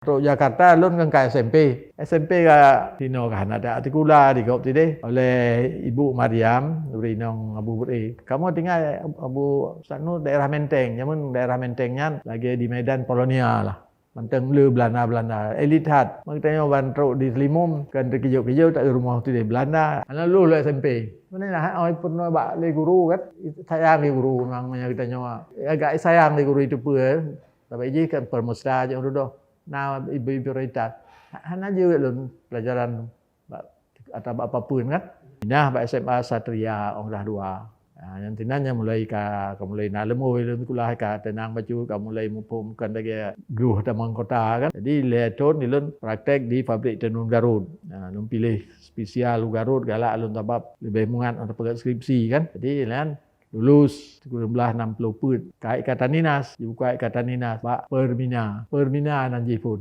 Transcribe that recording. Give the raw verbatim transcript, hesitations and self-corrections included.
Trok Jakarta lôn kan ka S M P. S M P ka sinoe ka hana ada sikula, di gob sideh oleh Ibu Mariam, guru inong Abu Beri. Kamoe tinggai Abu Ustaz Nur daerah Menteng. Jameun daerah Menteng nyan lagèe di Medan Polonia lah. Mantong le Belanda-Belanda. Elit that. Maka tanyoe ban trok di Selimum, kan teukijok-kijok tak rumoh sideh Belanda. Hana lulus lé S M P. Mana nah, oh, pernah bak lé guru kan. Sayang lé guru memang meunyo geutanyoe. Agak sayang lé guru itu pun. Tapi jih kan permesra je duduk. Nah, ibu-ibu prioritas. Hana jeuet lôn pelajaran tu. Bak, atau bak apapun kan. Minah bak S M A Satria, ong dah dua. Ha, nyang tinan nyang mulai ka, ka mulai na leumo lôn sikula ka teunang bacut, ka mulai muphom bukan lagèe gruh tamong kota kan. Jadi lhèe thon di lôn praktek di pabrik tenun Garut. Ha, lôn piléh spesial u Garut galak lôn sabab leubeh mangat atau peugah skripsi kan. Jadi nyan lulus sikureueng blah enam puluh peuet. Kait ka Taninas, jibuka kait ka Taninas bak Permina. Permina nan jih phon.